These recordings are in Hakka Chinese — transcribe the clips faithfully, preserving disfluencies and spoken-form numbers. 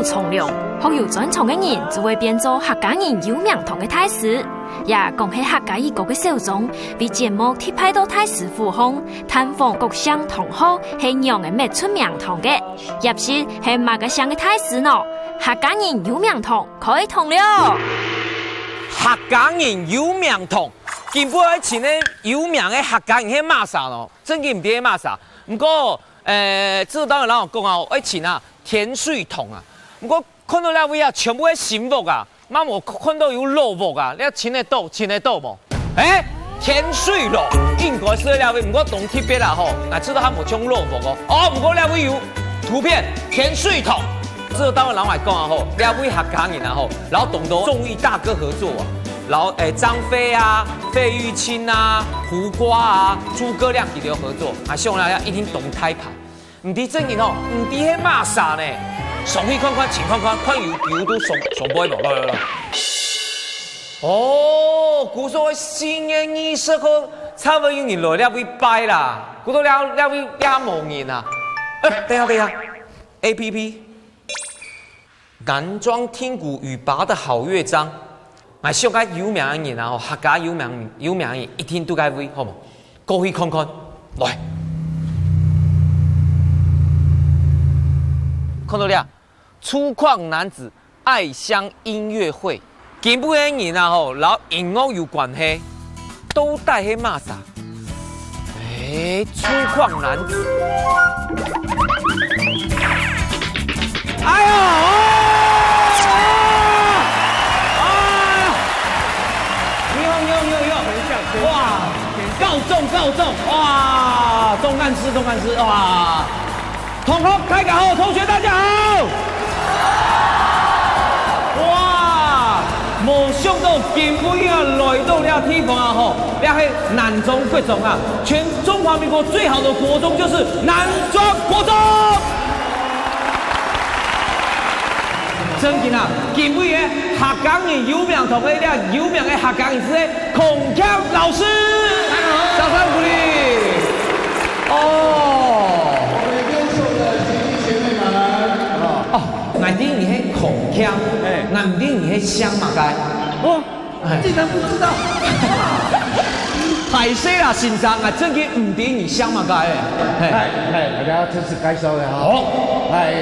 從良，學有專長个人就會變做客家人有名堂个大師。也講係客家語歌个小鍾，為節目特派到大師府項，探訪各姓堂號係仰仔搣出名堂个。這時係麼个姓个大師呢？客家人有名堂開堂了！客家人有名堂，今晡日愛請个有名个客家人係麼儕呢？正經毋知係麼儕。毋過， 欸，這當然人講啊，愛請啊，田水堂啊。毋過看到這位啊，全部係新屋啊，嘛無看到有老屋啊，這尋得到，尋得到無？欸，田水樓，應該係這位，毋過當特別啦吼，𠊎知道佢無像老屋哦。哦，毋過這位有圖片，田水堂。這當然人來講啊吼，這位客家人啊吼，然後懂得綜藝大哥合作啊，然後，欸，張菲啊、費玉清啊、胡瓜啊、諸葛亮佢兜合作，啊，像那樣一定懂台派。 毋知正經吼，毋知係麼儕呢？上去看看，請看看，看有，有都上，上背無？來，來，來。哦，故所四月二十號，差不多有人來這位拜啦。故所這，這位也無人啊。欸，等一下，等一下，A P P。 南庄聽鼓雨拔的好樂章。𠊎想該有名个人啊，吼，客家有名，有名个人一定都該位，好無？過去看看，來。看到了，粗獷男子愛鄉音樂會。 今晡日个人啊吼，摎音樂有關係，到底係麼儕？欸，粗獷男子。哎喲，哦，哦，哦，你好，你好，你好，你好。哇，教宗，教宗，哇，總幹事，總幹事，哇。 同學，大家好，同學，大家好。哇，無想到今晡日啊，來到這地方啊，吼，這係南庄國中啊，全中華民國最好的國中就是南庄國中。正經啊，今晡日客家人有名堂个，這有名个客家人係孔鏘老師。大家好。掌聲鼓勵。哦。 我們優秀的學弟學妹們。哦，𠊎知你係孔鏘，欸。𠊎毋知你係姓麼个。哦，欸。竟然不知道。歹勢啦，先生，𠊎正經毋知你姓麼个欸。嘿。嗨，嗨，大家正式介紹一下哈。好。嗨，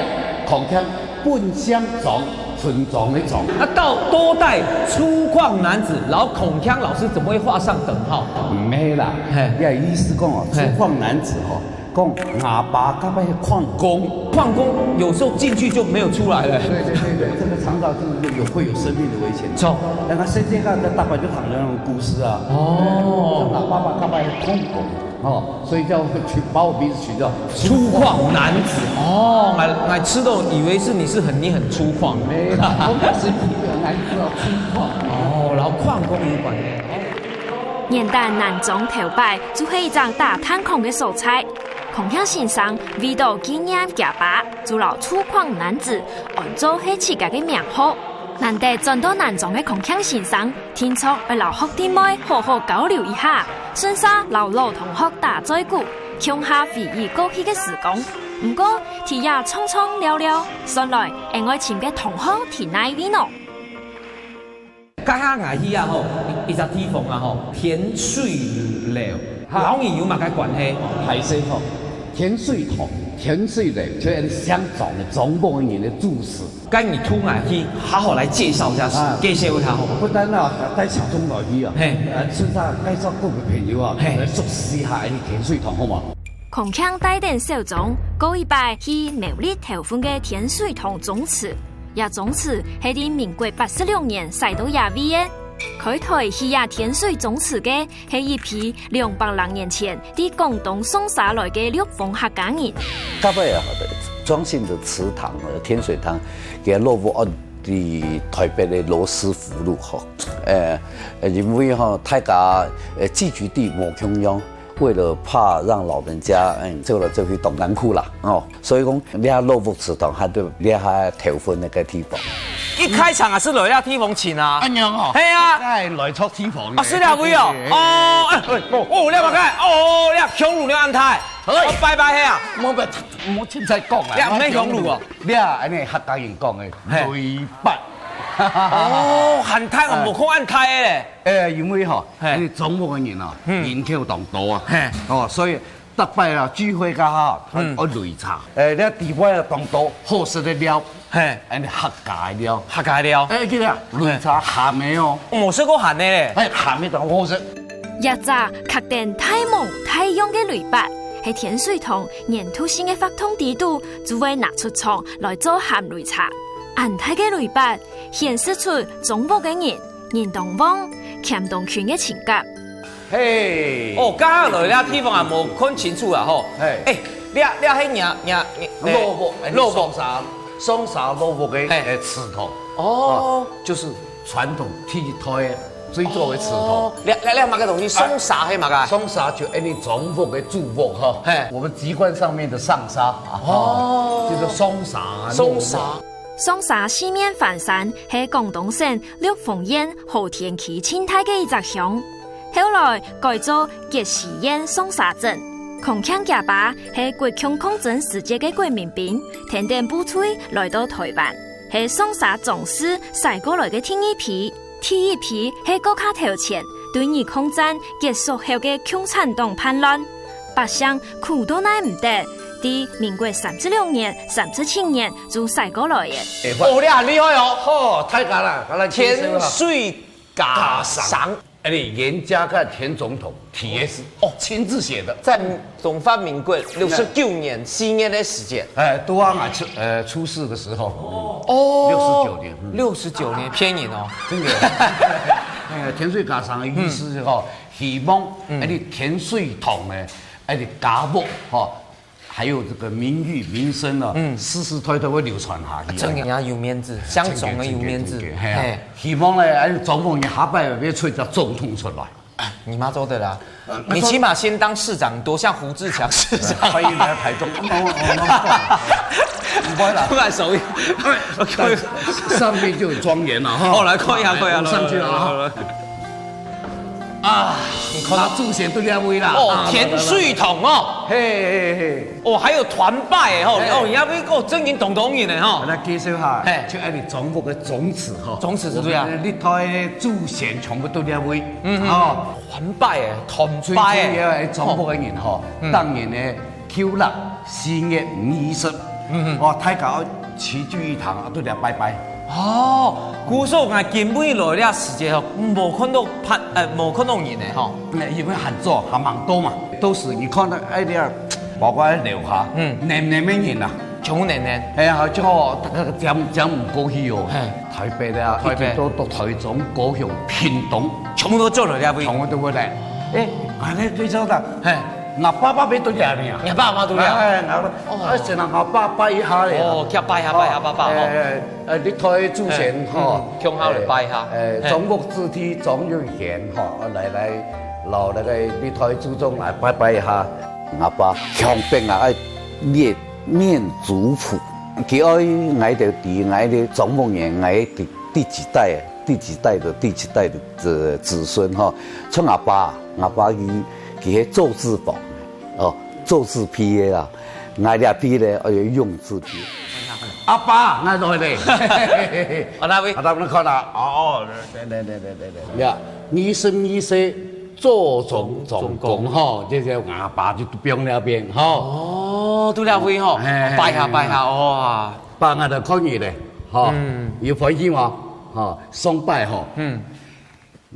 孔鏘，本姓莊，村莊个莊。啊，到，到底粗獷男子摎孔鏘老師怎麼會畫上等號？毋係啦，嘿。這意思講哦，嘿。粗獷男子吼， 講𠊎爸該擺係礦工。礦工有時候進去就沒有出來了。對，對，對，對，這個常常就是有，會有生命的危險。著。那麼現在看，大家就講那種故事啊。哦。像𠊎爸爸該擺係礦工，哦，所以叫，取，把我名字取叫粗獷男子。哦，𠊎，𠊎知道，以為是你是很，你很粗獷。沒有啦，我不是獷男子哦，粗獷。哦，摎礦工有關係。 元旦南庄頭擺就係一隻打炭礦个所在。孔鏘先生為著紀念厥爸，就摎粗獷男子安做係自家个名號。難得轉到南庄个孔鏘先生，定著愛摎學弟妹好好交流一下，順續摎老同學打嘴鼓，共下回憶過去个時光。毋過，在這唱唱尞尞，算來，𠊎愛尋个同學在哪位呢？ 該下𠊎去啊吼，一，一隻地方啊吼，田水樓，哈。摎你有麼个關係？歹勢吼，田水堂、田水樓，就係姓莊个，莊屋个人个祖祠。該你同𠊎去好好來介紹一下，啊。介紹一下好嗎？不單啊，帶小鍾來去啊，嘿。呃，順續介紹各位朋友啊，嘿。來熟悉一下恁呢田水堂，好嗎？孔鏘帶等小鍾，過一擺去苗栗頭份个田水堂宗祠。 這宗祠係在民國八十六年徙到這位个。開台起這田水宗祠个係一批兩百零年前在廣東上沙來个陸豐客家人。大概啊，莊姓的祠堂，呃，田水堂，佢老屋安在台北的羅斯福路吼。呃，呃，因為吼，大家，呃，聚居地無共樣， 為了怕讓老人家，嗯，走來走去當艱苦啦，哦，所以講，這下老屋祠堂還在這下頭份該个地方。一開場啊，是來這地方請啊。恁樣哦。係啊。哎，來錯地方了。啊，是這位哦。哎，哎，哎。哦，哎，哦，哦，這麼个，哦，這香爐了恁大。哎。哦，拜拜係啊。莫，莫，莫凊彩講啦。這毋係香爐哦。這恁呢客家人講个，嘿。雷伯。哦，還大，哎。無看恁大个咧。哎，因為吼，嘿。因為中國个人哦，嗯。人口當多啊。嘿。哦，所以 逐擺啊，聚會个哈，嗯。愛擂茶。誒，你底背啊，當多好食个料，嘿。恁呢客家个料。客家料。誒，記得啊，擂茶鹹个哦。哦，食過鹹个咧。誒，鹹个當好食。這隻刻等大模大樣个擂伯，係天水堂年度性个活動底肚，就會拿出場來做鹹擂茶。恁大个擂伯，顯示出中國个人 人當旺，儉當勤个情感。嘿。哦，剛剛來這地方啊，無看清楚啊吼。嘿。誒，這，這係若，若，誒，蘿蔔，誒，蘿蔔。雙沙，雙沙蘿蔔个，嘿。誒，祠堂。哦。啊，就是傳統第一代个最早个祠堂。哦，這，這，這麼个東西？雙沙係麼个？雙沙就恁呢中國个祖屋哈。嘿。我們籍貫上面的上沙啊。哦。就是雙沙蘿蔔。雙沙。 雙沙四面環山係廣東省陸豐縣和田區盡大个一隻鄉。後來改做結西縣雙沙鎮。康乾厥爸係國共抗爭時節个國民兵，跈等部隊來到臺灣，係雙沙張氏徙過來个第二批。第一批係過較頭前，對日抗戰結束後个共產黨叛亂。 百姓苦到耐毋得，在民國三十六年、三十七年就徙過來个。哦，你很厲害哦！吼，大家啦，大家來介紹下。天水家常。家常。哎，你嚴家摎田總統T S哦，親自寫的。在中華民國六十九年四月个時間。哎，拄好𠊎出，呃，出世的時候。哦。六十九年，嗯。六十九年，騙人哦。真的。那個田水家常的意思是吼， 希望，嗯。哎，你天水堂呢，哎，你家屋，吼，還有這個名譽、名聲啊，嗯。世世代代會流傳下去。真个，人家有面子，鄉村个有面子。真个，真个，真个，嘿啊。嘿。希望呢，哎，中國人下擺會出一隻總統出來。哎，你媽做得啦，呃，你起碼先當市長，多像胡志強市長。呃，歡迎來台中。哦，哦，哦，哦，不會啦。不敢手藝。但上面就有莊嚴了哈。哦，來看一下，看一下，來，上去了啊。來，來，來。 啊，你看到祖先都這位啦。哦，啊，田水堂哦。嘿，嘿，嘿。哦，還有團拜的吼，嘿。哦，你那邊哦，真正當多人的吼。來介紹下，嘿。就恁呢中國个宗祠吼。宗祠是不是啊？我們歷代祖先全部都這位，嗯，嗯。哦。團拜的，團拜的。最主要的中國个人吼，嗯。當年呢， 舊曆四月二十，嗯哼。哦，大家愛齊聚一堂，啊，都來拜拜。哦，故所𠊎今晡日來這時節吼，無看到別，呃，無看到人呢吼。那因為還早，還蠻多嘛，都是你看到，哎，你啊，包括樓下，嗯。淰淰个人啊。全部淰淰。哎呀，就好，大家講，講毋過去哦。嘿。台北的啊，台北。一直到，到台中、高雄、屏東，全部都做了這位。全部都會來。哎，俺那最早的，嘿。 𠊎爸爸也在這呢。你爸爸在這？哎，𠊎，哦。啊，先讓𠊎爸拜一下咧。哦，去拜一下，拜一下，爸爸，哦。哎，哎，哎，歷代祖先，哎，吼，嗯，共下來拜一下。哎，哎，嘿。中國子弟總有緣，吼，來，來，摎該个歷代祖宗來拜拜一下。𠊎爸強迫𠊎愛念，念族譜，佢愛𠊎兜知，𠊎兜中國人，𠊎第，第幾代，第幾代的，第幾代的子，子孫，吼。像𠊎爸，𠊎爸佢，佢係造字房。 哦，造字批个啊，𠊎這批咧，哎喲，用字批。阿爸，𠊎來咧。啊，哪位？啊，他們看啦，哦，對，對，對。呀，二十二歲做總，總工吼，這個阿爸就放這邊吼。哦，在這位吼，嘿，嘿，拜一下，嘿，拜一下，哇。爸，𠊎來看你咧，吼，嗯。有歡喜無？吼，上擺吼，嗯。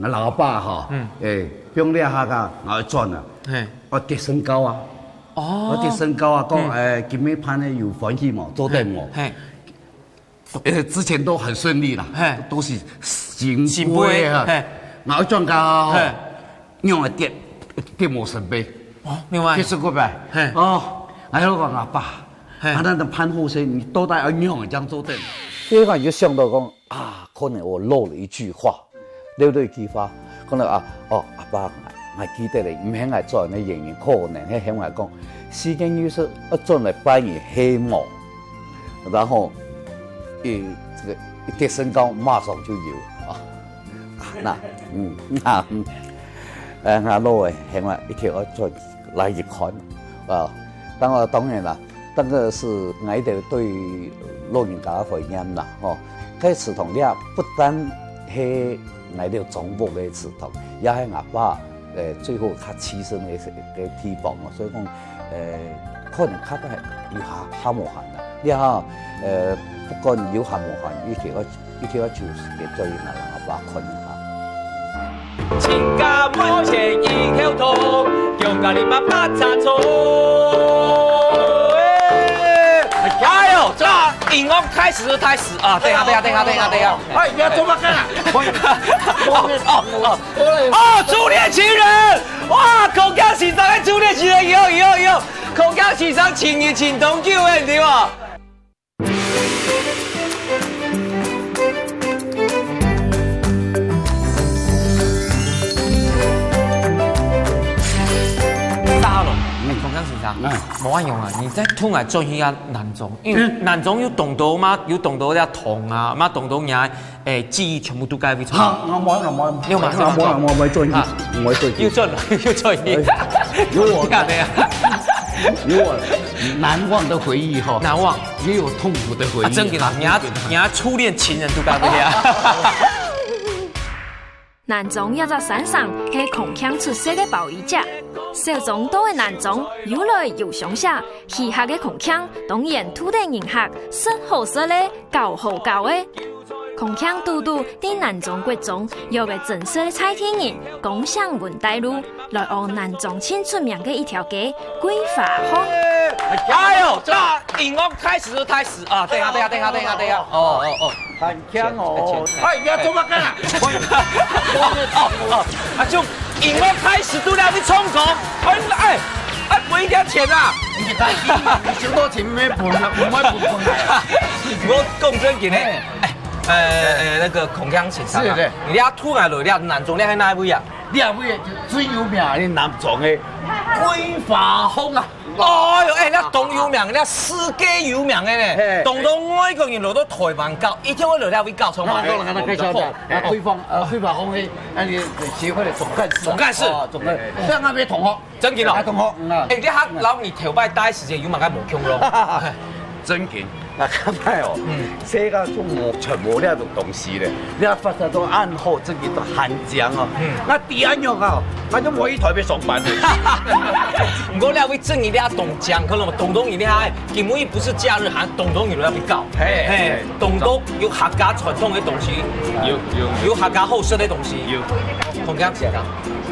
𠊎老爸吼，嗯。誒，放這下啊，𠊎愛轉啊，嘿。愛貼身高啊，哦。愛貼身高啊，講，嗯。誒，今晡日辦个有歡喜無？做得無？嘿。誒，之前都很順利啦，嘿。都是聖杯啊。聖杯，嘿。𠊎愛轉家啊，吼，嘿。仰會貼，貼無聖杯？哦，另外。貼身高牌。嘿。哦，𠊎就講阿爸，嘿。啊，那辦後生，你到底愛仰會恁樣做得？這下你就想到講， 啊，可能我漏了一句話，漏了一句話，可能啊，哦，阿爸，𠊎記得咧，毋係𠊎做人个原因，可能係喊𠊎講，四月二十愛轉來拜你係無？然後，誒，這個一跌身高馬上就有啊。那，嗯，那，嗯，呃，那老的，現在一定要轉來一看啊。當然，當然啦，這個是𠊎兜對老人家的懷念啦，吼。該祠堂這不單係𠊎兜庄屋个祠堂，也係吾爸，呃，最後佢棲身个，个地方哦。所以講， 呃，可能較快有下，下無閒啦。你看，呃，不管有下無閒，一定要，一定要抽時間轉去𠊎阿爸看一下。親家門前一條通，恭喜你們發財中。哎，加油！這音樂開始就開始啊！等一下，等一下，等一下，等一下，等一下。哎，你要做麼个啊？哦，哦，哦。 哦，初戀情人！哇，康健先生个初戀情人，有，有，有，康健先生情人情當久个，對無？沙龍，嗯。康健先生，嗯。無恁樣啊，你再同𠊎轉去啊南庄，因為嗯。南庄有當多嘛，有當多个堂啊，嘛當多人 欸，記憶全部都該位。好，𠊎無，𠊎無，你有無？𠊎無，𠊎無，𠊎無轉去，啊。𠊎無轉去。又轉了，又轉去。哎，有我，對啊，對啊。有我難忘的回憶哈，難忘。也有痛苦的回憶。啊，真的啦，你要，你要初戀情人都該位啊。南庄這隻山城係康健出世个胞衣姐，小庄到个南庄，有來有鄉下， 去客个康健，當然渡得人客，食好食个，搞好搞个。康健堵堵在南庄國中，有个真實个在地人，江城文大路，來往南庄盡出名个一條街，桂花巷。加油！這音樂開始就開始啊！等一下，等一下，等一下，等一下，等一下。哦，哦，哦。 很強哦。哎，你要做麼个啊？哦，哦，啊，就音樂開始都在那邊唱歌，哎，哎，哎，分一點錢啊！你收到錢沒分啊？我們不分啊。我講正經的，哎，呃，呃，那個康健先生啊，是，是。你這下突然來，你這下南庄，你在哪位啊？你這位就最有名的南庄的桂花巷啊。 哦喲，哎，該當有名，該世界有名个呢，嘿。當多外國人來到臺灣搞，一定會來這位搞，從來。那當然，那介紹的，啊，桂花，呃，桂花巷个，那個協會的總幹事啊。總幹事。哦，總幹事。嘿，嘿。像那邊同學。真的哦。啊，同學，嗯啊。哎，你還，然後你頭擺戴時間有麼个無共咯？真的。 該較歹哦，嗯。世界上無，全無這種東西咧。你若發展到恁好，真个都還靚哦。嗯。該第二樣啊，該就無一台要上班咧。毋過這位真个你當靚，可能當當你厲害，今晡日不是假日，還當當你都要去搞。嘿，嘿，嘿。當當有客家傳統个東西，有，有。有客家好食个東西。有。同樣是啊，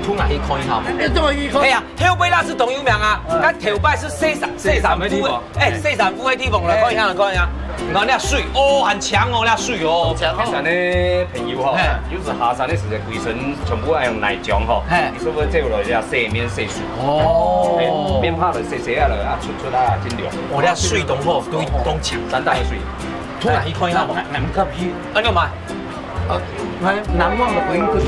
同下去看一下嘛。哎，這麼一看。哎呀，後背那是當有名啊，嗯。該頭擺是細三，細三夫个。 哎，細三夫个地方來看一下，來看一下。你看那水，哦，很強哦，那水哦。強哦。下山个朋友吼，嘿。有時下山个時節，歸身全部愛用泥漿吼，嘿。你是不是走落去啊，洗面洗手？哦。哎，變化了，洗洗啊了，啊，出出啊，真涼。哦，那水當好，對，當強。山大的水。同下去看一下嘛。哎，哎，哎，哎，哎，哎，哎，哎，難忘的回憶。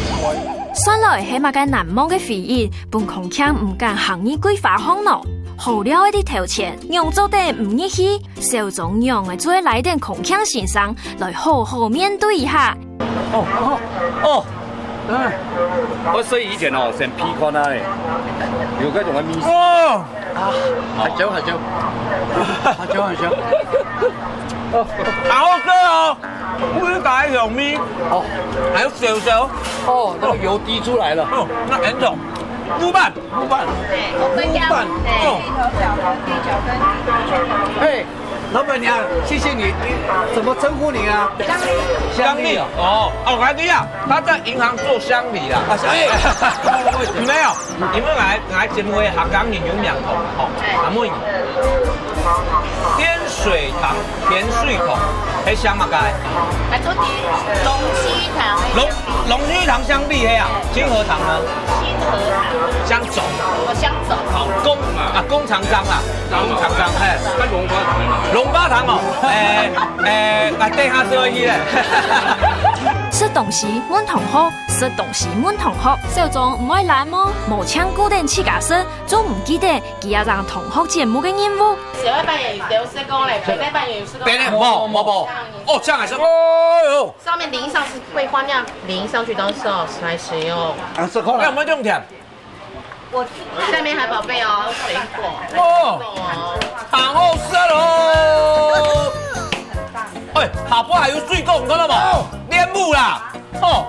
算來係麼个難忘个回憶，分康健毋敢行入桂花巷呢？好料个在頭前，仰做得毋入去？小莊仰仔做得拉等康健先生來好好面對一下。哦，哦，哦。哎。我所以以前哦，先鼻看啊，有該種个味緒。哦。啊，好香，好香。好香，好香。哦，好喝哦。 烏雞肉麵，哦。還有燒燒。哦，那個油滴出來了。哦，那很重。滷飯，滷飯，對，滷飯，對，哦。芋頭餃跟地餃跟。嘿，老闆娘，謝謝你，你怎麼稱呼你啊？香麗。香麗哦，哦，我還知道，她在銀行做香禮啦。啊，香麗。沒有， 因為𠊎，𠊎節目个客家人有名堂，吼，阿妹，天水堂、天水堂，係姓麼个？啊，做龍，龍鬚堂。龍，龍鬚堂姓李係啊，清河堂呢？清河堂。姓鍾。哦，姓鍾。好，工，啊，工長張啊，工長張，嘿。該龍發堂个嘛。龍發堂哦，誒，誒，啊，等一下就會去咧。食東西問同學，食東西問同學。小張毋愛懶哦，無淨顧等自家食，就毋記得佢也當同學節目个任務。誰會扮演劉世功嘞？誰在扮演劉世功？別人，無，無，無。哦，這樣還是，哎喲。上面淋上是桂花醬，淋上去當sauce來使用。啊，是可能。哎，有沒有這種甜？ 下面還有寶貝哦，水果。哦，好好食哦！哎，下背還有水果，你看到無？蓮霧啦，哦。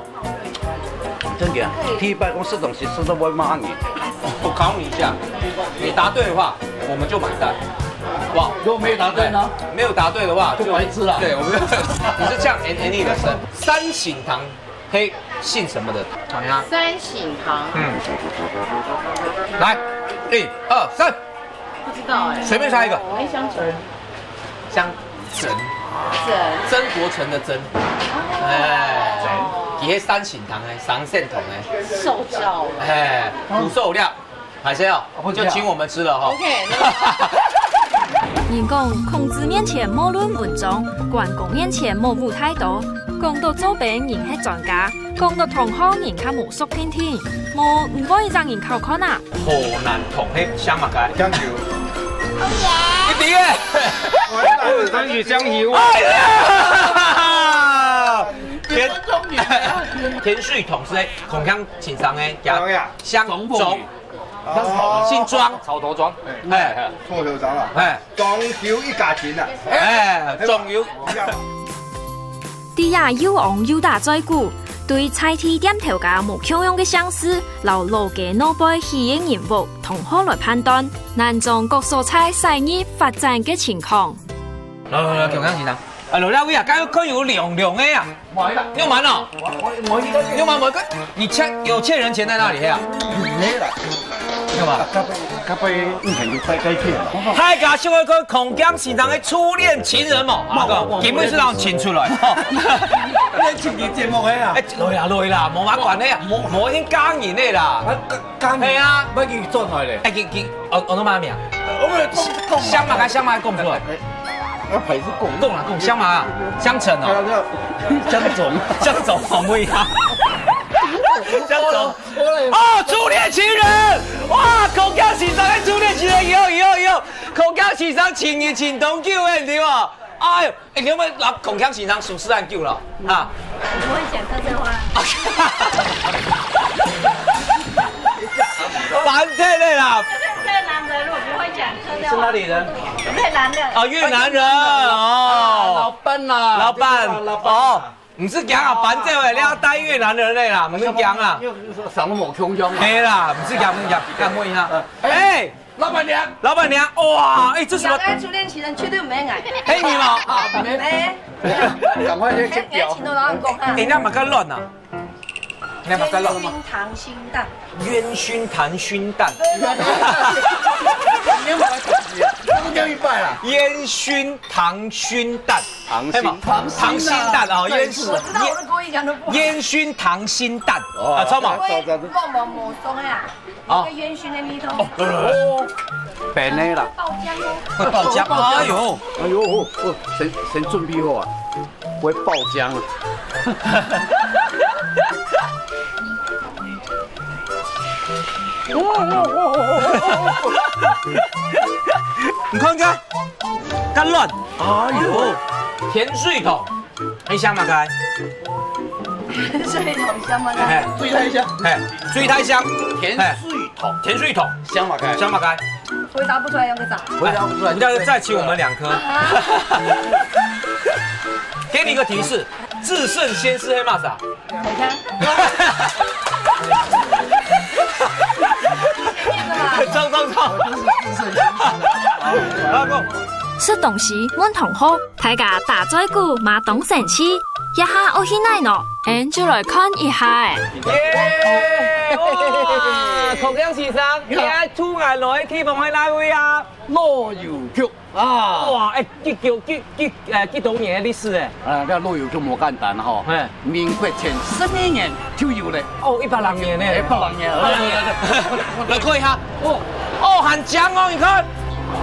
真的啊，第一擺講食東西食到會罵你。我考你一下，你答對的話，我們就買單，好不好？如果沒答對呢？對，沒有答對的話，就白痴了。對，我們就，你是這樣 end，end你的生。三省堂 嘿，姓什麼的？講一下。三省堂。嗯。來，一二三。不知道哎。隨便猜一個。哎，香城。香城。城。曾國城的曾。哎，哦。佢係三省堂个，三省堂个。受教了。哎，古受料。 歹勢哦，就請我們吃了哈。OK，那個人講，孔子面前莫論文章，關公面前無舞台刀。講到做兵，人係專家；講到同學，人較無熟定定。無，毋過一隻人考看啊。河南同學姓麼个？姓邱。一定耶！我當然姓邱啊。哎呀！田，田水同係孔鏘先生个家，姓莊。 哦。姓莊。草頭莊。哎。草頭莊啊。哎。莊邱一家親啊。哎，莊邱。在這又戇又打嘴鼓，對在地店頭家無共樣个姓氏，摎老街老輩起个人物，同好來判斷，南庄各所在產業發展个情況。來，來，來，共樣先生。哎，老兩位啊，剛剛看有涼涼个啊。 有滿哦？有滿無？你欠，有欠人錢在那裡啊？沒啦。幹嘛？該杯，該杯以前就該，該片了。大家想愛看孔鏘先生个初戀情人無？啊，今晡日就請出來。來上節目个啊。哎，來啦，來啦，無麼關係啊，無，無一定嫁人个啦。 嫁人。係啊。愛佢轉來咧。哎，佢，佢，哦，哦，你麼名？我們講，講。姓麼个，姓麼个講出來。哎，哎，牌子講。講啦，講，姓麼个？姓陳哦。姓鍾。姓鍾，好味啊。姓鍾。哦，初戀情人，哇，孔鏘先生个初戀情人，以後，以後，以後，孔鏘先生情人情當久个，對無？哎喲， 哎，你有沒有摎孔鏘先生熟識恁久了？啊？我不會講客家話。搬走个啦。客家人的，我不會講客家話。是哪裡人？越南的。哦，越南人，哦。老闆啦，老闆，老闆。哦，毋使驚啊，搬走个，你愛帶越南人个啦，毋使驚啊。又，又，又，長得無共樣啊。係啦，毋使驚，毋使驚，等我一下。哎， 老闆娘。老闆娘，哇，哎，這什麼？兩個初戀情人絕對毋會愛。係你嗎？啊，無。無。趕快去，去表。哎，請到老闆講哈。哎，你麼个卵啊？你麼个卵？煙燻溏心蛋。煙燻溏心蛋。你有沒有，這個叫一半啦。煙燻溏心蛋。溏心。係嗎？溏心啊。溏心蛋哦，煙燻。我知道，我的國語講得不好。煙燻溏心蛋。哦，啊，著無？知，知，知。我無，無送呀。 哦。那個煙燻个味道。哦，對，對，對。哦，本來啦。爆漿哦。會爆漿，哎喲。哎喲，哦，哦，先，先準備好啊，會爆漿啊。你看看，恁軟。哎喲，甜水桶。 你姓麼个？水桶姓麼个？嘿，水桶姓。嘿，水桶姓。甜水桶。嘿，甜水桶。姓麼个？姓麼个？回答不出來，用得找。回答不出來。你再，再請我們兩顆。啊。給你一個提示，至聖先師係麼儕？你看。中，中，中。好，來，講。食東西問同學。 大家打嘴鼓嘛當生趣，這下愛去哪呢？俺就來看一下仔。耶！哇，孔鏘先生，你好。你愛渡𠊎來个地方係哪位啊？老郵局啊。哇，哎，幾久，幾，幾，呃，幾多年个歷史哎？啊，這老郵局無簡單吼。嘿。民國前十二年就有了。哦，一百零年呢。一百零年，來看一下。哦，哦，還靚哦，你看。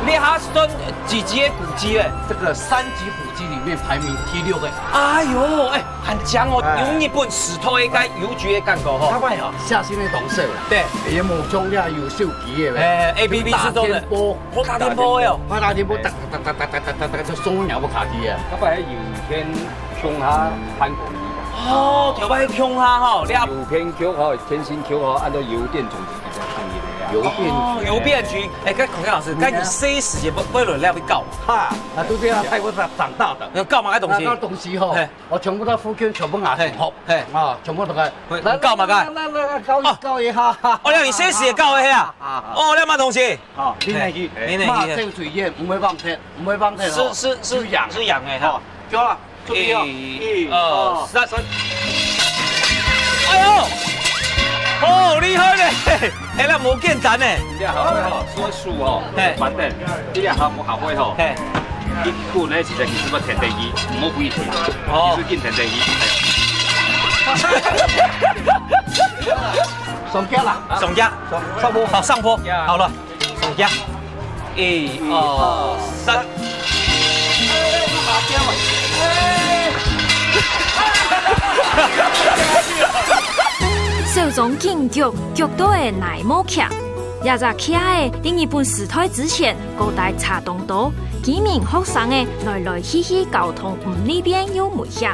你還算幾級个古蹟咧？這個三級古蹟裡面排名第六个。哎喲，哎，很強哦，哎。有日本時代个郵局个感覺吼。較快哦，寫信个同事啦。對。也無像你有手機个咧。哎，A P P是做得。打電報。哦，打電報个哦。打電報，打打打打打打打打，就送了不卡機啊。較快有篇鄉下翻過去。哦，頭擺鄉下吼，你啊。有篇鄉下，天津鄉下，按照郵電總局比較便利个呀。郵電局。哦，郵便局。哎，該孔老師，該你細時節不，不會有人來搞？哈，啊，都這樣，在我長，長大的。要搞麼个東西？那搞東西吼，嘿。我全部到附近，全部拿去吼，嘿，嘿。啊，全部都來。會，你搞麼个？來，來，來，來，搞一，哦。搞一下。哦，你細時節搞个啊？啊，啊。哦，你麼東西？哦，你來去，嘿，你來去。罵這嘴煙，毋會放忒，毋會放忒吼。是，是，是，就癢。是癢个哈。哦，就啊，出去哦。一，一，二，二，三。三。哎喲，好厲害呢！ 哎，那無簡單呢。你好，好，說書哦，嘿。反正，你也好不好會吼，嘿。你不能直接去什麼田地去，莫不一定，哦。你是進田地去，哎。上架啦。上架。上，上坡。好，上坡。呀。好了，上架。一，二，三。 手中緊撅，撅到个泥毛屐。這隻屐仔，在日本時代之前，古代差當多，居民學生仔來來去去交通毋利便又危險。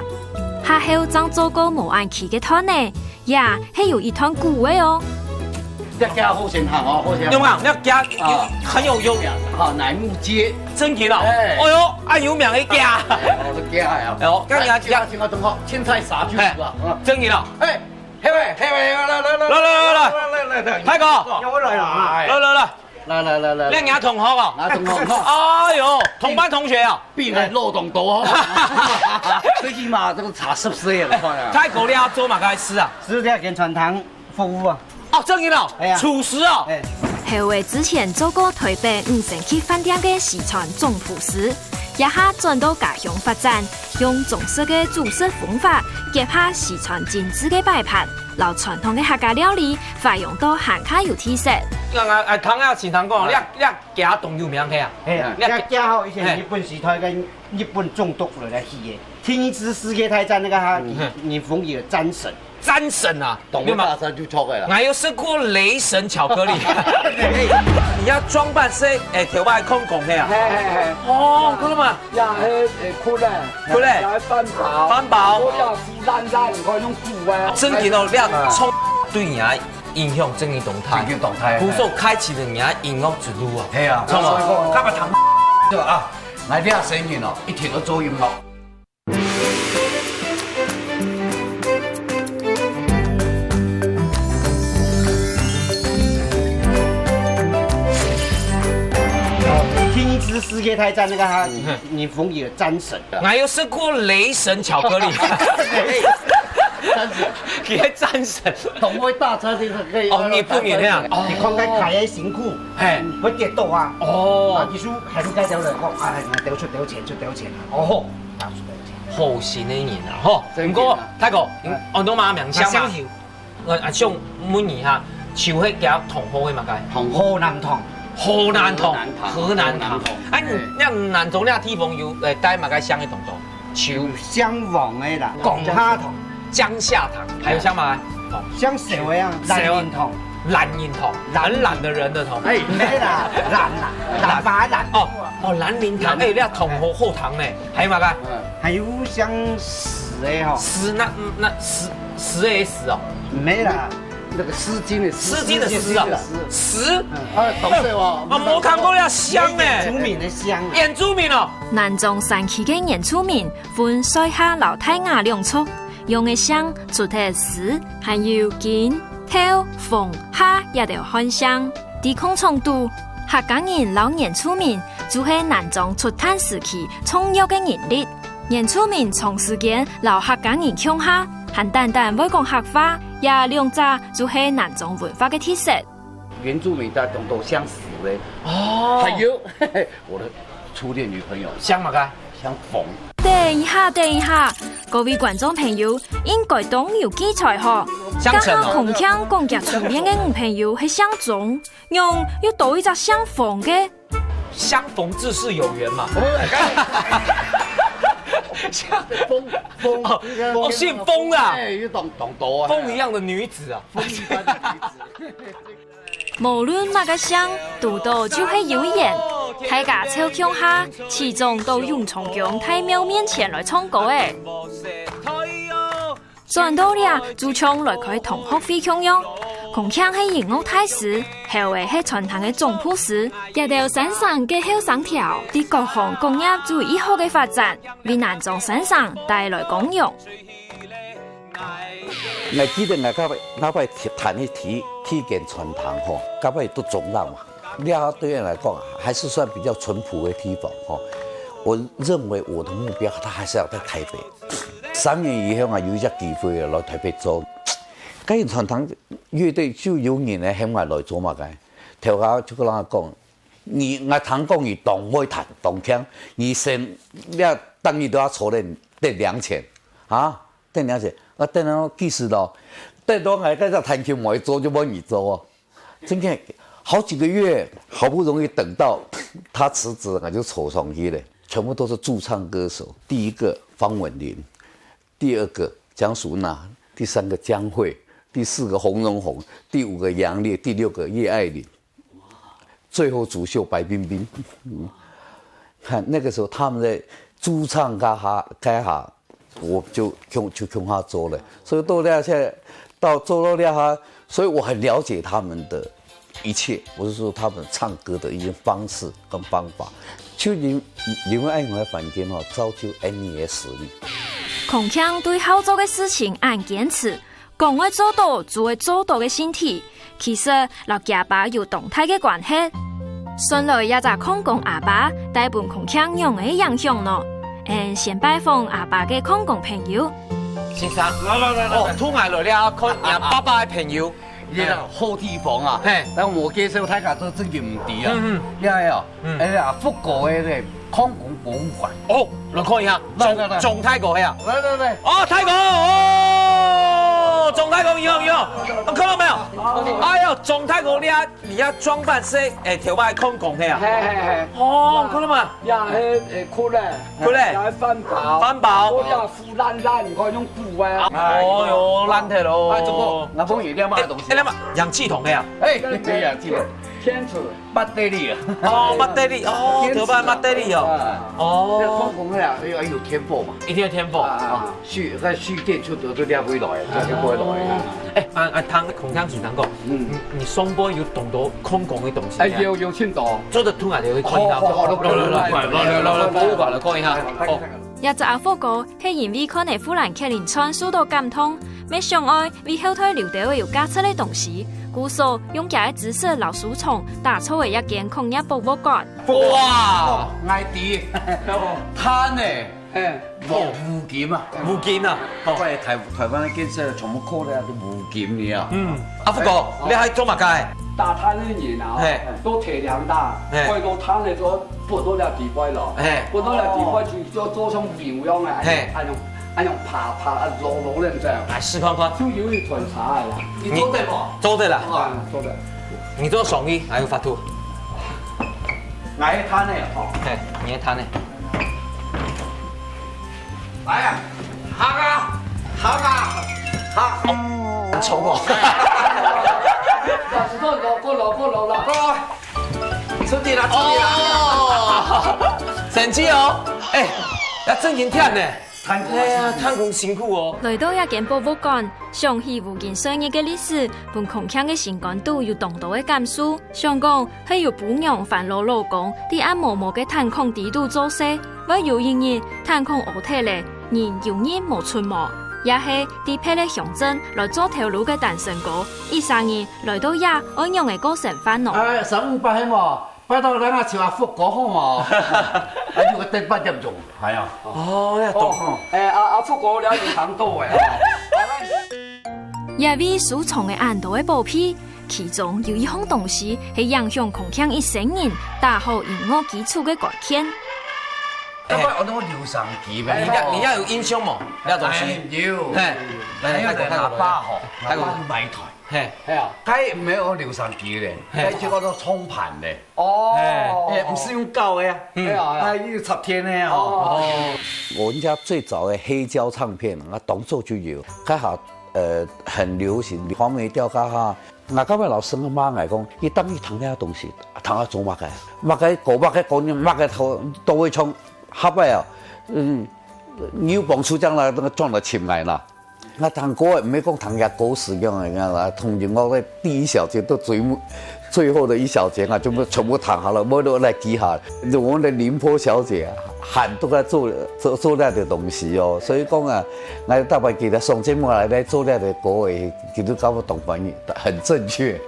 下後正做過無恁蹊个段仔， 呀，係有一段古仔哦。這屐好先行哦，好先行。用啊，那屐啊，很有用。啊，乃木屐。真的哦。哎。哎喲，恁有名个屐。哦，這屐啊。哎喲，剛剛屐。哎，這屐真好，同學，凊彩捎就有啊。哎，嗯。真的哦。哎，嘿喂，嘿喂，來，來，來，來，來，來，來，來，來，來，大哥。要我來啦，哎。來，來，來。 來，來，來，來，來。你若同學哦？啊，同學，同學。哎喲，同班同學啊。比你漏洞多哦。最起碼這個差十歲了，你看啊。大哥，你愛做麼个事啊？食物鏈全程服務啊。哦，真的哦？哎呀。廚師哦？哎。後尾之前做過台北五星級飯店个西餐總廚師，這下轉到家鄉發展，用中式个煮食方法，結合西餐精緻个擺盤，摎傳統个客家料理 發揚到還較有特色。啊，啊，啊，聽啊，先生講，嘿。你啊，你啊，屐當有名个啊？嘿，你啊，屐，屐吼，以前日本時代个日本總督來來起个。第二次世界大戰那個哈，嗯。日本有戰神。戰神啊？當會打仗就著个啦。你有沒有？𠊎有食過雷神巧克力。你愛裝扮係，哎，頭擺看講个啊？嘿，嘿，嘿。哦，真的嗎？呀，嘿，哎，褲咧。褲咧。呀，飯包。飯包。我要 爛爛，你看用煮啊。真个哦，你啊，嗯。創對你啊影響真个當大。真个當大。故所開啟了你啊音樂之路啊。係啊，著無？所以講，較毋通，著啊，𠊎這聲音哦，一定愛做音樂。第二次世界大戰那個哈，嗯。日本有戰神。 𠊎有食過雷神巧克力。戰神。佢係戰神。同我打車就是可以。哦，你不免那樣。哦。你看看開个辛苦，嘿。會跌倒啊。哦。啊，其實還是該條人講，哎，你兜出兜錢，出兜錢啊。哦。拿出兜錢。好心个人啊，吼。真个啊。毋過，大哥，嗯。哦，你嘛名聲嘛。啊，姓邱。 𠊎，啊，想問你哈，邱係佢同學个麼个？同學。河南同。河南同，河南同。河南同。河南同。啊，你，嘿。你南庄這地方有，呃，帶麼个姓个同學？邱。有姓王个啦，江夏同。江夏同，還有姓麼个？同。姓蕭个啊，小。懶人同。懶人同，懶人。很懶的人的同。哎，毋係啦，懶啦，懶。懶惰个懶。哦，哦，懶人同，哎，你同學好同呢，還有麼个？嗯。還有姓史个吼。史，那，那史， 石个石哦。毋係啦，那個絲巾的絲。絲巾的絲啊。絲巾的絲。石。嗯，啊，懂事哦。啊，無看過這姓呢。原住民的姓啊。原住民哦。南庄山區个原住民分賽夏摎泰雅兩族，用个姓出忒石，還有金、頭、鳳、夏這兜漢姓。在礦場肚，客家人摎原住民就係南庄出炭時期重要个人力。 原住民長時間摎客家人共下，還單單會講客話，這兩者就係南庄文化个特色。原住民大多都姓石的。哦。還有，我的初戀女朋友。姓麼个？姓馮。等一下，等一下，各位觀眾朋友，應該當有記載吼。姓陳哦。剛剛孔強講佢初戀个女朋友係姓鍾，仰又多一隻姓馮个？相逢自是有缘嘛。不是，刚才相逢，哦，哦，姓封的啊。哎，又懂，懂得啊。风一样的女子啊。风一般的女子。無論麼个姓，堵到就係有緣。大家湊共下，始終到永昌宮大廟面前來唱歌誒。 轉到這，就像來開同學會共樣。公卿係音樂大師，後尾係餐廳个總舖師，這兜先生个後生條，在各行各業都有一好个發展，為南庄先生帶來光榮。𠊎記得𠊎該擺，該擺談的第，第一間餐廳吼，該擺都中浪嘛。 這對人來講啊，還是算比較淳樸的地方吼。我認為我的目標，他還是要在台北。三年以後啊，有一隻機會來台北做，該餐廳樂隊就有人來喊𠊎來做麼个，頭下就跟他講，你，𠊎聽講你當會彈，當強，你先，這等於都要抽恁，恁兩千啊，等兩千，啊，等到幾時咯？等到𠊎該隻彈琴無做就無你做哦。 真的，好幾個月，好不容易等到他辭職，我就走上去了，全部都是駐唱歌手。第一個方文琳，第二個江淑娜，第三個江蕙，第四個洪榮宏，第五個楊烈，第六個葉愛玲，最後主秀白冰冰。嗯，看那個時候他們在駐唱該下，該下 我就共，就共下做了。所以到這下，到做到這下，所以我很了解他們的一切。我是說他們唱歌的一些方式跟方法。就因，因為恁樣个環境吼，造就恁樣个實力。孔強對好做个事情恁堅持，講會做到就會做到个性體， 其實摎厥爸有當大个關係。算來這隻礦工阿爸帶分孔強仰仔影響呢？𠊎先拜訪阿爸个礦工朋友。先生，來來來來，哦，同𠊎來了，看若爸爸个朋友。你看好地方啊，嘿，但我介紹大家都真个毋知啊。嗯嗯，你看哦，哎呀，福哥个礦工博物館。哦，來看一下，來來來，鍾大哥係啊。來來來，哦，大哥，哦，鍾大哥，你好你好，看到沒有？哎喲，鍾大哥，你啊。 你這裝扮係，欸，頭擺礦工係啊？係係係。哦，看到嘛？也係，欸，褲咧，褲咧，也係帆布，帆布，哦，也係腐爛爛，你看用布啊。哦喲，爛忒咯。哎，中國，南風雨，你要買東西。欸，你買氧氣筒係啊？哎，可以氧氣筒。天使，battery啊。哦，battery，哦，頭擺battery哦。哦，礦工係啊，要有天赋嘛。一定要天赋啊。 蓄，該蓄電就得到這位來，這就會來。哎，啊啊，聽孔強先生講，嗯，你上輩有當多礦工个東西。哎，有有盡多，做得同𠊎兜去看一下。好好好，來來來來來來來，博物館來看一下。哦，這隻阿福哥係因為看了富蘭克林傳受到感動，乜想愛為後代留兜有價值个東西，故所用厥个知識摎收藏打造了一間礦業博物館。哇，𠊎知，炭呢？ 哎，哦，五金啊，五金啊，哦，在台台灣个建設全部靠了都五金了。嗯，阿福哥，你還做麼个？打炭个人啊，嘿，都體量大，嘿，開到炭个時候，不到了底背咯，嘿，不到了底背就就做像牛樣啊，嘿，恁樣恁樣爬爬啊，落落恁樣。來試看看，就有一團茶个啦，你做得無？做得啦，啊，做得。你做生意還有法度。 來，炭个吼。嘿，你个炭个。來啊，行啊，行啊，行。哦，抽過。老師傅，老過，老過，老老過。出去啦，出去啦。哦，神奇哦，哎，要正經炭呢。 哎呀，炭工辛苦哦。來到這間博物館，想起五金歲月个歷史，分孔強个心肝肚有當多个感受。想講，係有餔娘煩惱老公，在恁毛毛个炭礦底肚做事，會有一日炭礦屙忒了，人有日無出無，也係在別个鄉鎮來做頭路个單身哥，一儕人來到這愛仰仔過生活呢？哎，三五八係無？ 拜託，咱啊，像阿福哥好無？啊，有个等八點鐘，係啊。哦，要懂。哦，哎，阿阿福哥了解當多哎。這位收藏个恁多个寶貝，其中有一項東西係影響孔強一生人打好音樂基礎个關鍵。該擺安到留聲機咩？你也，你也有印象無？那東西。哎，有。嘿，來，來，還有人阿爸吼，阿爸去買台。嘿。係啊。該毋係安留聲機咧，嘿。該就安到唱盤咧。哦。哎，毋係用搞个啊。嗯。係啊，係啊。哎，有插電个啊。哦。我們家最早的黑膠唱片啊，當初就有，剛好，呃，很流行，黃梅調，哈哈。 𠊎該擺老師阿媽𠊎講，佢當佢聽這東西，聽啊做麼个？麼个歌，麼个歌，麼个都，都會唱，下擺啊，嗯，牛幫手將來，那個轉來尋𠊎啦。𠊎聽歌，毋係講聽佢歌詞樣个啦，同音樂个第一小節到最尾，最後的一小節啊，全部，全部聽好了，我都來記下。我們的林波小姐啊，喊都在做，做，做那個東西哦。所以講啊，𠊎大擺記得上節目來，來做那個歌誒， 其實搞不懂翻譯，很正確。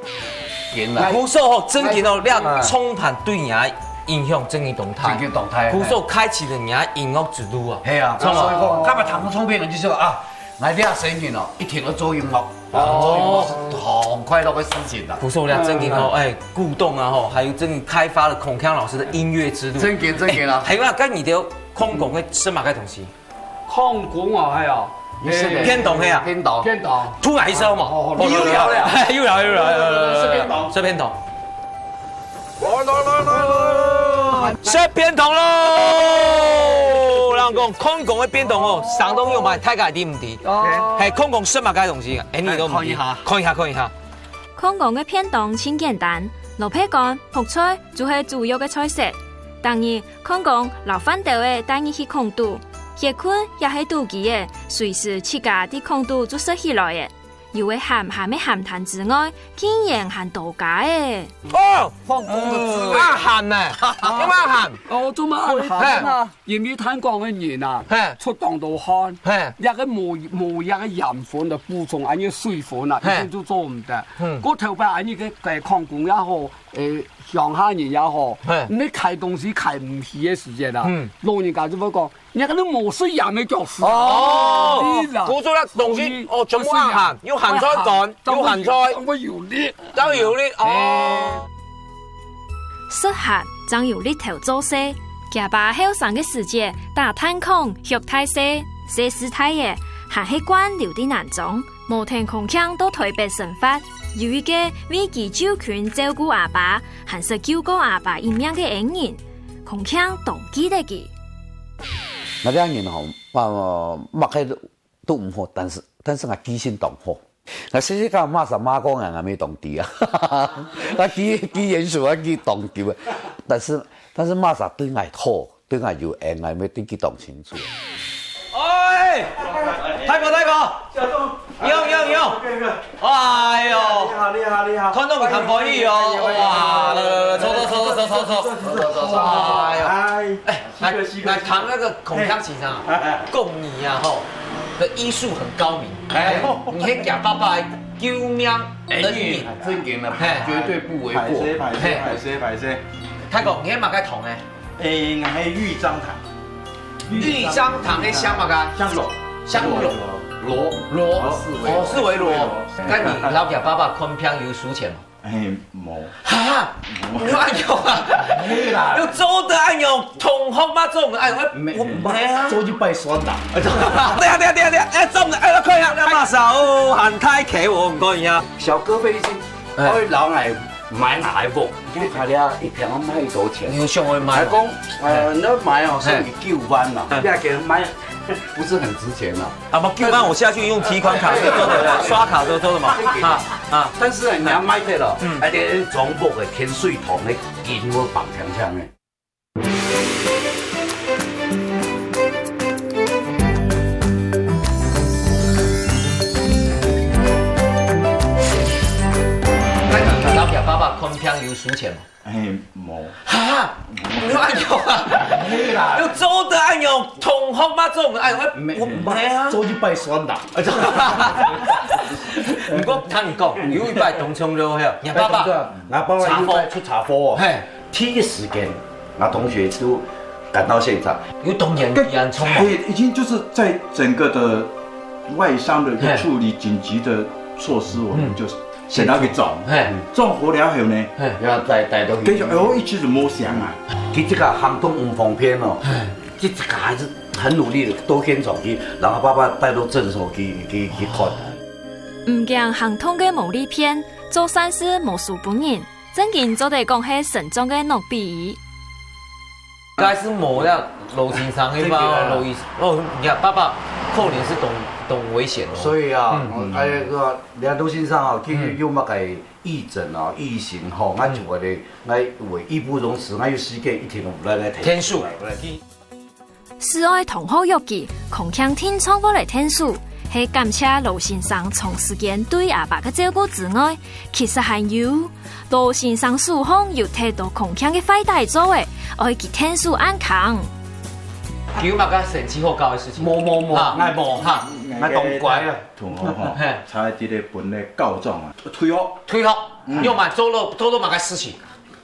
原來。古早吼，正經哦，你看唱盤對你个影響正經當大。正經當大。古早開啟了你个音樂之路啊。係啊，著無？所以講，今日聽到唱片人就說啊，𠊎這生人哦，一定要做音樂，做音樂是很快樂的事情的。古早你正經哦，哎，古董啊吼，還有正經開發了孔鏘老師的音樂之路。正經，正經啊。哎，還有啊，該你兜礦工个食麼个東西？ 礦工啊，係啊。便當係啊。便當。便當。突然一聲嘛。哦，哦，又來了。又來，又來，又來，又來，又來。食便當。食便當。來，來，來，來，來。食便當咯！人講，礦工个便當哦，省當有賣，大家一定毋知。哦。係，礦工食麼个東西啊？哎，你都毋知。看一下。看一下，看一下。 礦工个便當盡簡單，蘿蔔乾、覆菜就係主要个菜色。逐日，礦工摎飯兜仔帶入去礦肚，歇睏也係肚飢仔，隨時自家在礦肚就食起來仔。有个鹹鹹个鹹淡之外，竟然還多加仔。哦，礦工个滋味。啊，鹹呢？有麼鹹？哦，做麼个鹹呢？嘿。 因為炭礦个人啊，嘿。出當多汗，嘿。這個無，無這個鹽分个補充，恁樣水分啊，嘿。一定就做毋得。嗯。過頭擺恁樣个，个礦工也好，誒，鄉下人也好，嘿。你開東西開毋起个時節啊，嗯。老人家就會講，你看你無食鹽个腳趾。哦，你啦。古早个東西，哦，全部無鹹，有鹹菜乾，有鹹菜。正會有力。正有力，哦。 食鹹正有力頭做事。厥爸後生个時節，打炭礦畜大細，細時大仔，還係慣留在南庄，無跈孔鏘到臺北生活。有一個為佢就近照顧阿爸，還識救過阿爸一命个恩人，孔鏘當記得佢。𠊎這人吼，啊，麼个都毋好，但是，但是𠊎記性當好。 𠊎細細个，麼儕罵過𠊎，𠊎乜當知啊。𠊎記，記元素，𠊎記當久啊。但是，但是麼儕對𠊎好，對𠊎有恩，𠊎乜對佢當清楚。哎，大哥，大哥，你好，你好，你好。哎喲，你好，你好，你好。看到你很歡喜哦。哇，來，來，來，坐，坐，坐。哎喲。哎。 來，來談那個孔鏘先生啊，講你啊吼，的醫術很高明，哎，你係厥爸爸个救命恩人，正經个，嘿，絕對不為過。歹勢，歹勢，嘿，歹勢，歹勢。大哥，你係麼个堂个？誒，𠊎係玉章堂。玉章堂个姓麼个？姓羅。姓羅。羅。羅。羅世維。哦，世維羅。該你摎厥爸爸看病有收錢無？ 哎，無。哈？你有恁樣啊？沒啦。有做得恁樣，同學嘛做毋得，哎，我，沒，我，沒啊。做一擺算啦。對啊，對啊，對啊，對啊，哎，做毋得，哎，來看一下，那麼少，哦，很太K，我看一下。小哥費心，哎。他會老來買哪一部？你看他一天要賣多少錢？你有想要買嗎？還講，呃，那買哦，嘿。送你九萬嘛，嘿。不要給人買。 不是很值錢啦。啊，不，九萬我下去用提款卡就做得了，刷卡就做得嘛。啊，啊。但是呢，你要買的了，嗯。而且中國的天水堂的銀會綁鏘鏘的。那你摎厥爸爸看病有收錢嗎？ 哎，無。哈？你有恁樣啊？沒啦。有做得恁樣，同學嘛做毋得，哎，我，沒，我，沒啊。做一擺算啦。毋過聽你講，有一擺當衝動，嘿，你爸爸，哎，對啊，𠊎爸爸有一擺出車禍哦，嘿。第一時間，𠊎同學就趕到現場。有當然，跟，既然衝動。哎，已經就是在整個的外傷的一個處理緊急的措施，嘿。我們就 先拿去裝，嘿。裝好了後呢，嘿。要再帶到去。跟住，哎喲，一直無響啊。佢這個行動毋方便哦。嘿。一直還是很努力的，都現場去，然後爸爸帶到鎮上去，去，去看。毋驚行痛个毛利片，做善事無輸分人，正經做得講係成長个諾比。該係無了，老先生个吧，老醫生。哦，你看爸爸可能是懂，懂危險哦。所以啊，嗯。哎，个，你看老先生啊，去有麼个義診啊、義行吼，𠊎就會咧，𠊎會義不容辭，𠊎有時間一定來來天數。係愛同學約佢，康健定著會來𢯭手，係感謝老先生長時間對阿爸个照顧之外，其實還有，老先生手項有忒多康健个壞底做个，愛佢𢯭手恁康。佢有麼个神奇好搞个事情？無，無，無，啊，𠊎無，哈，𠊎當乖啊。同學吼，嘿。差一點分你告狀啊。退學。退學，嗯。又嘛做了，做了麼个事情？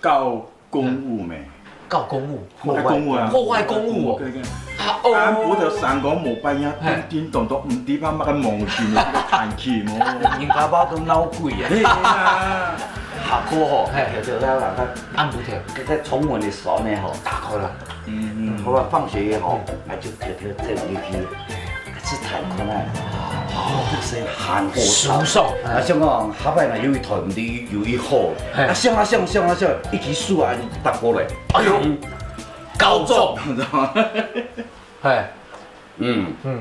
告公務咩？告公務。破壞公務啊。破壞公務哦。對，對。啊，哦。安博的三公無半夜，嘿。叮叮咚咚，毋知發麼个毛病，這个彈琴哦。人家爸都鬧鬼啊。嘿啊。下課吼，嘿。就，就，就，就，安博條。就在窗門的時候呢，吼，打開了。嗯，嗯。好吧，放學以後，嗯。那就偷偷走進去，去彈看啊。哦，這个聲音很好聽。舒爽。啊，像講下擺呢，有一團的，有一伙，嘿。啊，響啊響，響啊響，一支樹啊，就打過來。哎喲，嗯。高中。嘿。嗯。嗯。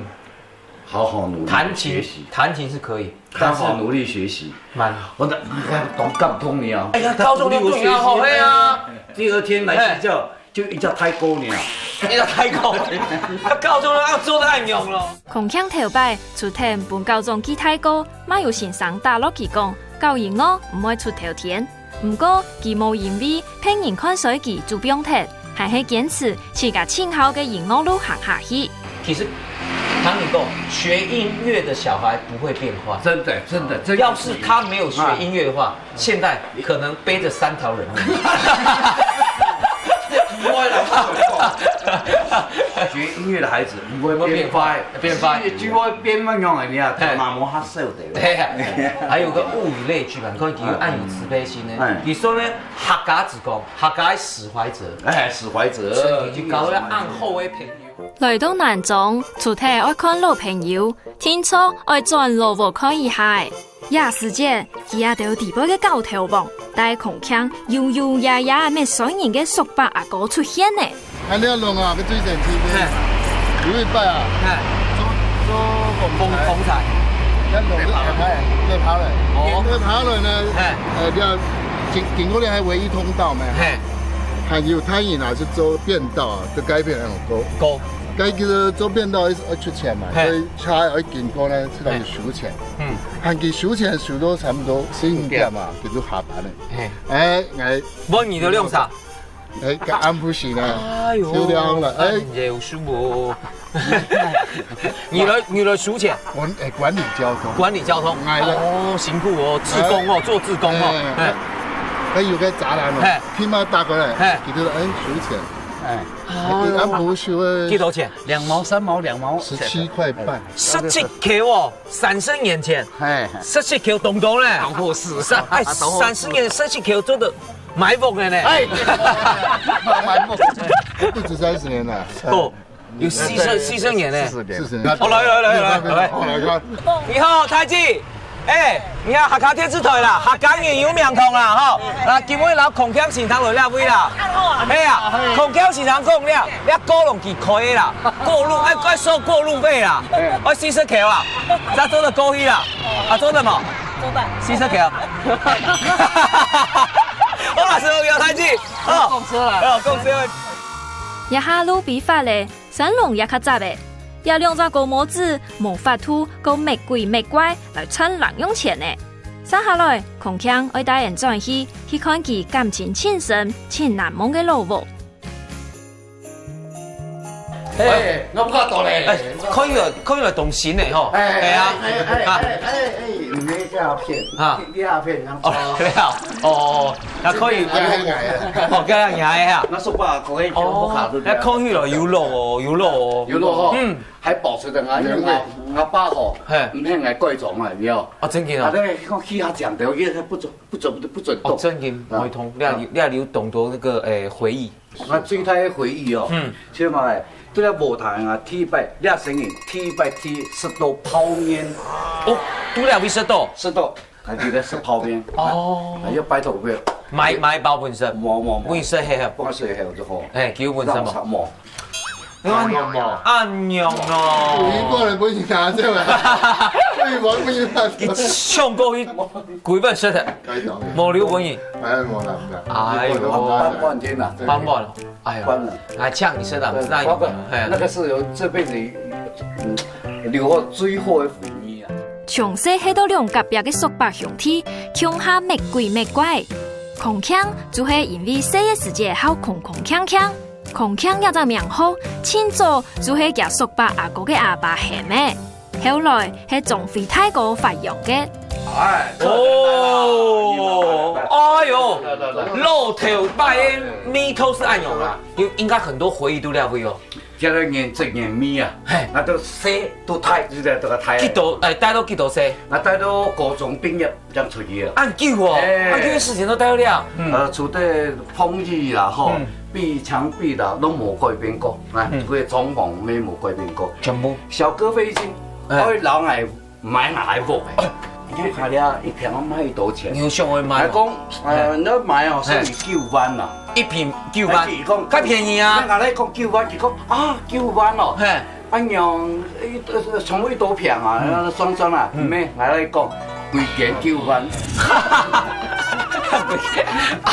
好好努力彈琴，學習。彈琴是可以，但是好好努力學習。蛮好。我的，哎呀，當感動你啊。哎呀，高中就重要吼，嘿啊。第二天來學校，就一隻太鼓呢。一隻太鼓，啊，高中都要做得恁樣咯。康健頭擺除忒分校長記太鼓，嘛有先生打落佢講，搞音樂毋會出頭天。 毋過，佢無因為別人看衰佢就放忒，還係堅持自家盡好个音樂路行下去。其實，常人講，學音樂的小孩不會變壞。真的，真的，真的。要是他沒有學音樂的話，啊。現在可能背著三條人命。不會啦，不會啦。學音樂的孩子不會變壞，不會變壞。就會變麼樣啊？你啊，嘿。麻木較少的。對啊，還有個物以類聚嘛，你看佢又恁有慈悲心呢。哎。佢說呢， 客家子講，客家个使懷者。哎，使懷者。所以就交了恁好个朋友。來到南庄，除忒愛看老朋友，定著愛轉老屋看一下。這時節，佢兜底背个搞頭王，帶康健優優雅雅搣衰人个叔伯阿哥出現呢。啊，你要弄啊，个最神奇个。嘿。有一擺啊，嘿。做，做風，風柴。風柴。要弄，哎，要爬了。哦。要爬了呢，嘿。呃，要 經，經過了還唯一通道嘛。嘿。還有太陽啊，係做便道啊，就改變了高。高。該个做便道愛，愛出錢嘛，嘿。所以車愛經過呢，係當收錢。嘿。嗯。還佢收錢收到差不多十一點嘛，佢就下班了。嘿。哎，哎。問你的兩儕？哎，該暗晡時呢，哎喲，收了了，哎。哎，有數無？ 你來，你來收錢？管，哎，管理交通。管理交通。哎，哦，辛苦哦，志工哦，哎。做志工哦，哎。哎。哎，有個柵欄哦，嘿。起碼打過來，嘿。佢就，哎，收錢。哎。哎，暗晡收个幾多錢？兩毛、三毛、兩毛。十七塊半。十七塊哦，三十年前。嘿。十七塊當多呢。當好使。三，哎，當好使。三十年十七塊做得買屋个呢。哎，買屋。不止三十年了。哦。 有四十，四十年呢。四十年。四十年。哦，來，來，來，來，來。哦，來看。你好，太子。哎，你好，客家電視台啦，客家人有名堂啦，吼。啊，今晡日摎康健先生來這位啦。係啊，康健先生講了，這鼓浪佢開个啦，過路，哎，愛收過路費啦，哎。愛四十箍啊，才做得過去啦，啊，做得無？做得。四十箍。好啦，師傅，有太子。好。公車啦。哦，公車。這下路比發咧， 山龍也較雜咧，這兩隻高毛子無法度過搣鬼搣怪來賺零用錢呢。接下來，康健愛帶𠊎轉去，去看佢感情盡深、盡難忘个老屋。哎，我看到咧。哎，看起來，看起來當新的吼。哎，哎呀，哎，哎，啊。哎，哎，哎，你這樣騙，啊。你這樣騙人家。哦，對啊，哦。 那可以，哦，這樣也還好。那是吧，可以，哦，那看起來有老哦，有老哦。有老哦，嗯。還保持著啊，因為𠊎，𠊎爸吼，嘿。毋肯𠊎改裝啊，有無？哦，真的哦。啊，對，講去遐講的，因為他不准，不准，不准動。哦，真的，啊。會痛。你還有，你還有當多那個，誒，回憶。那最大的回憶哦，嗯。起碼這个舞台啊，第一擺，這生意第一擺第一食到泡麵，哦，都了會食到。食到，還記得食泡麵。哦，還要拜託佢，買買包本身，無無無，本身係啊，放水還有之後，哎，給我本身嘛。讓我無。哎呀妈，按样哦，你过来不是拿这个，对，我不是拿这个。你上过去，鬼本身的，开条的，无留本人，哎，我拿不拿？哎呦半半天了，帮我了，哎呦，关了。啊，这样你是啦，对那包括你，哎那个是有这辈子嗯留下最后的回忆啊。从細係到兩隔壁个叔伯兄弟，共下搣鬼搣怪。空腔就係因為細个時節好空空锵锵，空腔這隻名號，盡早就係佢叔伯阿哥个阿爸喊个。後來係張輝大哥發揚个。哎，哦，哎呦，老頭擺个味道是按样啦，有应该很多回忆都了會哦。现在年这年尾啊，嘿那都生都大，现在这个大，几多？哎，带到几多岁？那带到高中毕业这样出去了。按久哦，哎按久的时间都带到了，嗯，呃，除了风雨啦吼嗯，壁墙壁啦，都无改变过，啊嗯，个装潢没无改变过。全部。小哥飞机，哎他会老矮买哪来屋哎？你看他一平要卖多少钱？你有想过买吗？还讲，呃，那买哦，是你九万啦。一平九万哎，佢讲，太便宜啊！那拿来讲九万，佢讲啊，九万哦，嘿，啊娘，一呃，全部一多平啊，那双双啊，嗯没，拿来讲，贵点九万。啊，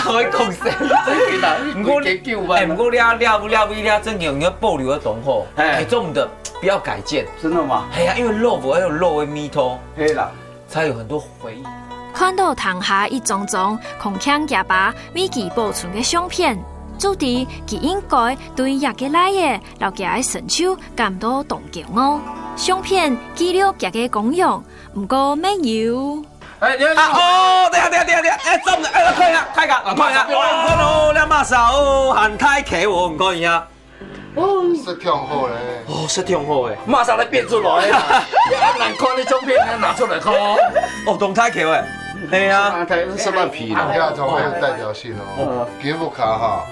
我讲笑。真的啦，不过贵点九万哎，。不过你啊，你啊，你啊，你啊，真有你要保留个东西，哎哎，做唔得，不要改建。真的吗？哎呀，因为老屋还有老的味道，可以啦。才有很多回忆。看到堂下一張張空腔佢爸為佢保存个相片，就知佢應該對佢个倈仔摎佢个成就感到當驕傲。相片記錄佢个光榮，毋過乜有。哎，你啊，哦，等下，等下，等下，等下，哎，怎么？哎，看一下，看一下，啊，看一下，哦，看哦，你马上哦，很太给我，你看一下。是挺好嘞。哦，是挺好哎。马上来变出来啊！你还难看那照片，你要拿出来看哦。哦，动态给喂。哎呀，他是什么皮你看，从很有代表性哦。给我卡哈。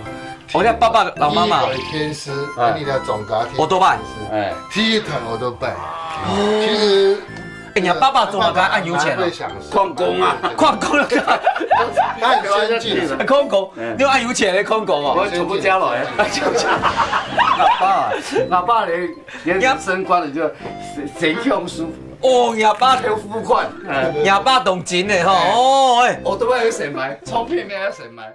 我叫爸爸老妈妈第一个天师，那你的总家庭，我都拜。哎，第一台我都拜。其实，哎呀，爸爸怎么敢按有钱啊蛮会？享受。矿工啊，矿工了，他很先进啊。矿工，你有按有钱的矿工哦。我全部交了哎。阿爸，阿爸连连升官了就谁谁用书，哦，你阿爸，还有付款。你阿爸懂金的吼，哦哎。我都要有谁买，唱片没有谁买。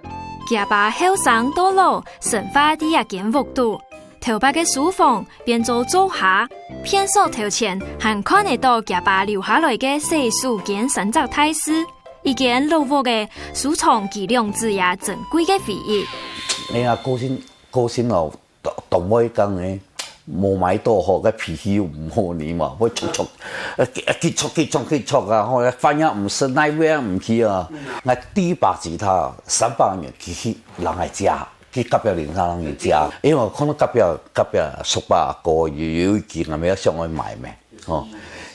佢爸後生到老，生活在一間屋肚，頭擺个書房變做灶下，片索頭前還看得到佢爸留下來个洗手間三隻大字，一間老屋个收藏佢兩子爺珍貴个回憶。哎呀，高薪高薪哦，當會講呢，無買到好，个脾氣又毋好呢嘛，會衝衝，呃，激衝激衝激衝啊，吼，飯也毋食，哪位也毋去啊。𠊎第一把吉他三百元去去人个家，去隔壁鄰舍人个家，因為我看到隔壁隔壁叔伯阿哥有有一支，𠊎也想愛買咩，吼。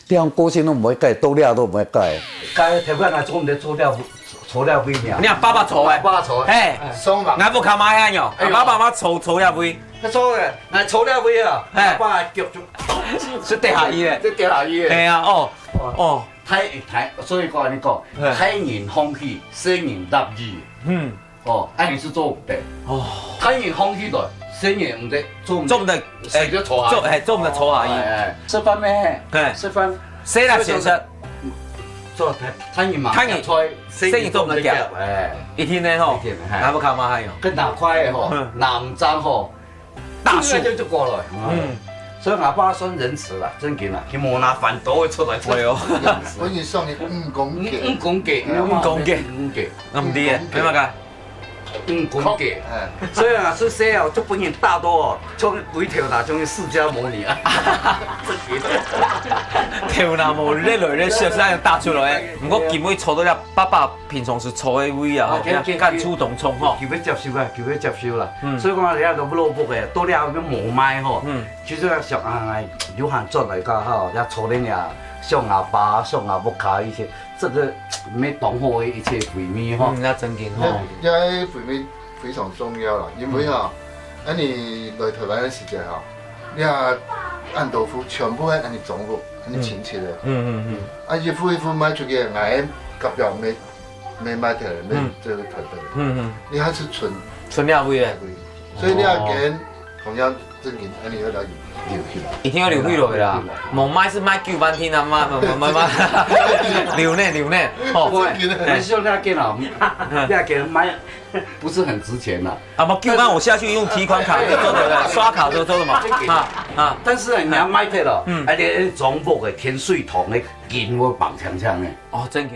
這樣高薪都毋會改，到了都毋會改。該頭擺啊，做毋得做了，做了幾年。你阿爸爸坐哎，爸坐哎，松绑。俺不看嘛呀哟，俺爸爸妈坐坐下位，他坐个，那坐了位啊，哎爸就就是跌下去的。就跌下去。哎呀，哦哦，太太，所以讲你讲，哎太人放弃，生人立意。嗯，哦，哎，你是做毋得。哦，太人放弃了，生人毋得，做毋得。做毋得，谁就坐下做哎做毋得坐下去，哎，哎，食饭咩？哎，食饭。谁来先食？做太太人嘛，太人菜，生生意做毋得做毋得。哎，一定的吼一定的，哎，俺不看嘛还有，跟拿块的吼嗯，拿唔张吼，大树就就过来。嗯，嗯，所以俺爸算仁慈啦，正经啦，佢无拿饭刀出来出。哎呦，我已经送你五公斤。五公斤，五公斤五公斤，那么厉害，没办法，五公斤。哎，所以啊，是说哦，就本人大多哦，从回头啦，从释迦牟尼啊，这个头那么累了，累是那样大出来，不过今日坐到了爸爸平常时坐的位啊，啊，给给感触当重吼。佢要接受啊，佢要接受啦。嗯所以讲，你看到老屋个，到了要无卖吼，嗯，其实要想啊，有閒转来个吼，要坐恁呀，想阿爸，想阿屋下一些，这个没当好的一些回味吼。嗯，那正经那吼。那回味非常重要了，因为哈，那你来台湾的时间哈，這恁多副全部係恁樣裝屋，恁樣清起來。嗯，嗯，嗯。啊，一副一副賣出去，𠊎隔壁買，買賣忒了，買嗯。這個台北。嗯，嗯。你還係存存兩位誒。所以你要跟同樣正經，恁樣要留起來。一定要留起來啦，無賣係賣九萬天啊，賣，賣，賣，賣，留呢，留呢，吼。不會，嘿。我是說那個啦，那個賣不是很值錢啦。啊，不，九萬我下去用提款卡就做得了，刷卡就做得嘛。啊，啊。但是呢，你要賣忒了，嗯。而且裝屋个天水堂个銀會放強強呢。哦，真个。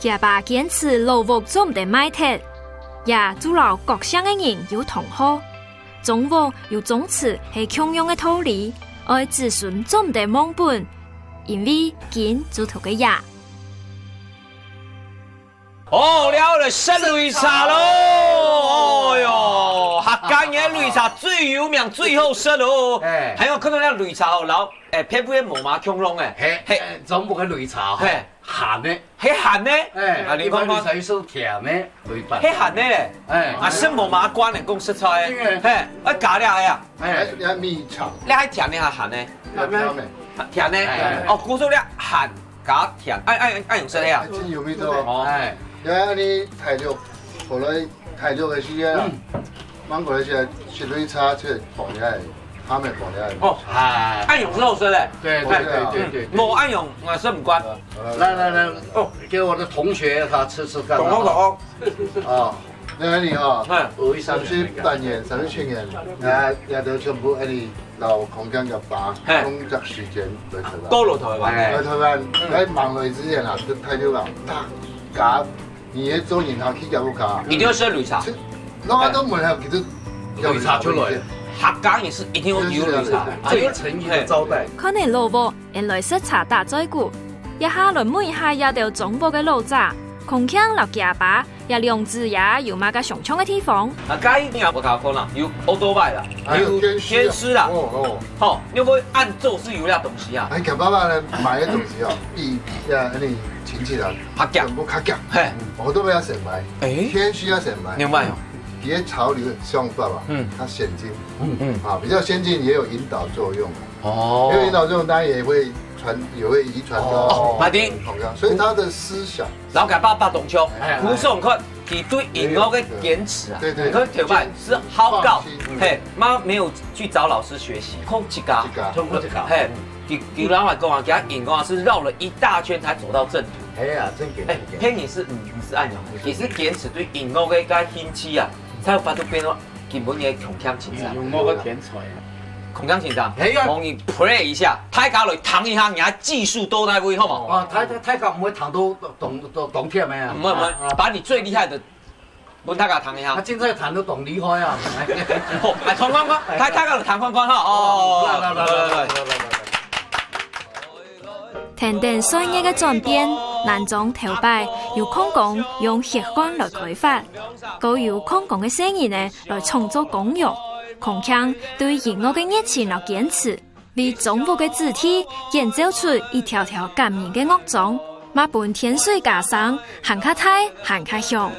厥爸堅持老屋做毋得賣忒，也就摎各姓个人有同好。 裝屋有宗祠係共樣个道理，愛子孫做毋得忘本，因為根就在該呀。哦，了了，食擂茶咯！哎喲，客家人擂茶最有名、最好食咯！哎。還有看到那擂茶哦，然後，哎，偏偏無嘛共樣哎。嘿，嘿。哎，裝屋个擂茶哦。嘿。 鹹个。係鹹个？哎，啊，你看看。一般擂茶係甜个，擂茶。係鹹个咧。哎。啊，食無嘛慣个，講實在个。真个。嘿，愛加了个啊。哎。哎，你看蜜糖。你還甜个還鹹个？要甜个。甜个。哎。哦，故所你鹹加甜，愛，愛，愛用食个啊。哎，真有味道哦。哦。哎。然後你大陸，後來大陸个時間啊，嗯。 芒果那些七瑞茶就放下來，他們放下來。哦，哎。愛用肉色嘞。對，對，對，對，對，對。嗯，無愛用，我是毋慣。來，來，來，哦，給我的同學他吃吃看。講講講。哦，那你哦，嗯。三十八年、三十七年，那，那都全部恁樣老空間个吧，嘿。工作時間來台灣。到了台灣。哎。來台灣，嗯。來忙了之前啊，就太久了，大家 你也做銀行去業務卡。一定要食擂茶。是，那都沒有，其實擂茶出來了。客家人係一定要有擂茶，最誠意的招待。看你老屋，原來食茶打嘴鼓。這下來問一下這兜裝屋个老者，孔強摎厥爸，這兩子爺有麼个相像个地方？啊，該一定要我同你講啦，有otobai啦，還有有天師啊。天師啦。哦，哦。好，你會按做事有那東西啊。哎，厥爸爸呢，買个東西哦，比，比較，恁樣親戚啊，較強。全部較強。嘿。哦，都不要先買。哎。天需要先買。明白哦。底下潮流想法吧，嗯。它先進。嗯。嗯。啊，比較先進也有引導作用啊。哦。因為引導作用，當然也會傳，也會遺傳到哦，馬丁。同樣，所以他的思想。然後改爸爸懂球，哎，哎。胡松看，佢對音樂个堅持啊，對，對，對。你看頭擺係好搞，放心。嘿，媽沒有去找老師學習，靠自家。自家。通過自家。嘿。 佢，佢老實講啊，佢音樂係繞了一大圈才走到正途。哎呀，真个，哎，真个。佩妮係，嗯，毋係恁樣，佢係堅持對音樂个該興趣啊，才有法度變到今晡日个孔強先生。音樂个天才啊。孔強先生，哎呀。幫你play一下，大家來聽一下你个技術到哪位，好無？啊，大，大，大家毋會聽到當，當，當忝个啊。毋會，毋會，啊，啊。把你最厲害的 分大家聽一下。佢真正彈到當厲害啊！好，來，聽看看，大，大家來聽看看哈，哦。來，來，來，來，來，來，來，來。跈等歲月个轉變，南庄頭擺由礦工用血汗來開發，過由礦工个細人仔來創造光榮。孔強對音樂个熱情摎堅持， 為裝屋个子弟建造出一條條感人个樂章，嘛分天水家聲還較大，還較響。